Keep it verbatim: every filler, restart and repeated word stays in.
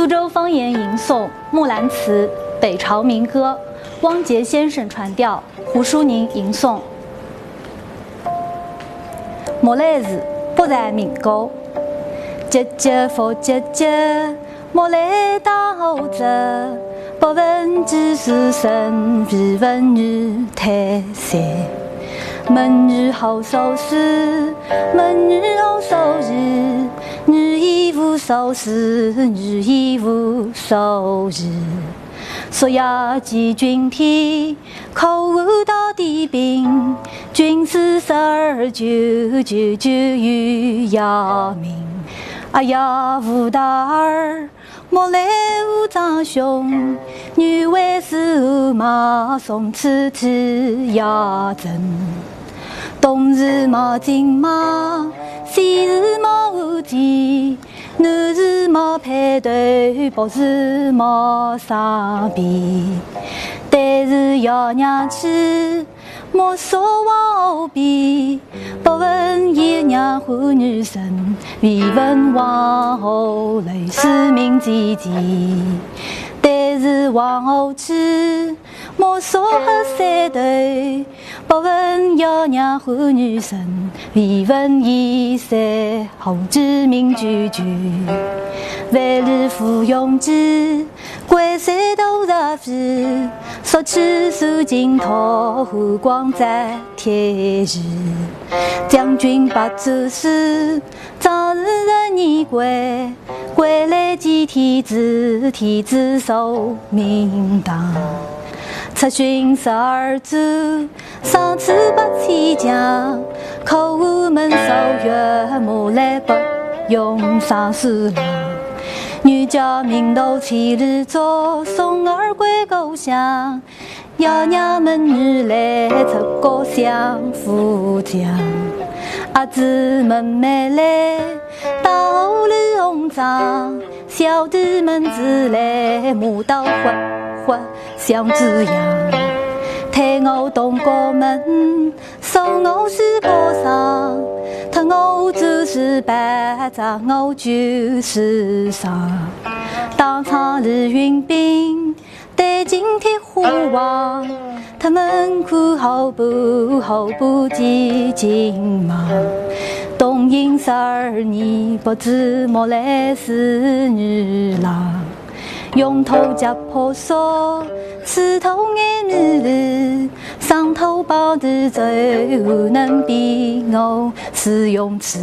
苏州方言吟诵《木兰辞》，北朝民歌，汪杰先生传调，胡舒宁吟诵。木兰辞，北朝民歌。急急复急急，木兰当户织。不问几时春，未闻女太岁。问女何所住？问女何所住？女亦无所住，女亦无所住。 昨夜寄君帖，可还到帝宾？君思十二九，九九又夜明。阿爷无大儿，莫奈无长兄。女为司马，送此去也迟。东司马、金马，西司马、无忌， 南司马、蟠桃，北司马、商鞅。但是爷娘去，莫说王后婢。不问爷娘何年生，唯闻王后泪湿min姐姐。但是王后去， 莫说喝三斗，不问爷娘何年生，唯闻燕山后主min舅舅。万里赴拥挤，关山多少飞，说起收尽托，寒光照天际。将军八转书， 张氏十二年归，归来见天子，天子受命当。出巡十二州，赏赐八千将。可问问所愿，莫奈不用尚书郎。女家名落千里足，送儿归故乡。 爷娘问女来，出过相府墙。阿姊问妹来，打何里红妆？小弟问姊来，马到花花香枝杨。推我东阁门，送我西阁上。脱我战士袍，着我旧时裳。当窗理云鬓， 对镜贴花黄。他们看好不好不及金马。东瀛十二年，不知莫奈是女郎。穷途脚破索，此途眼迷离。上途宝地走，何能比我是用痴。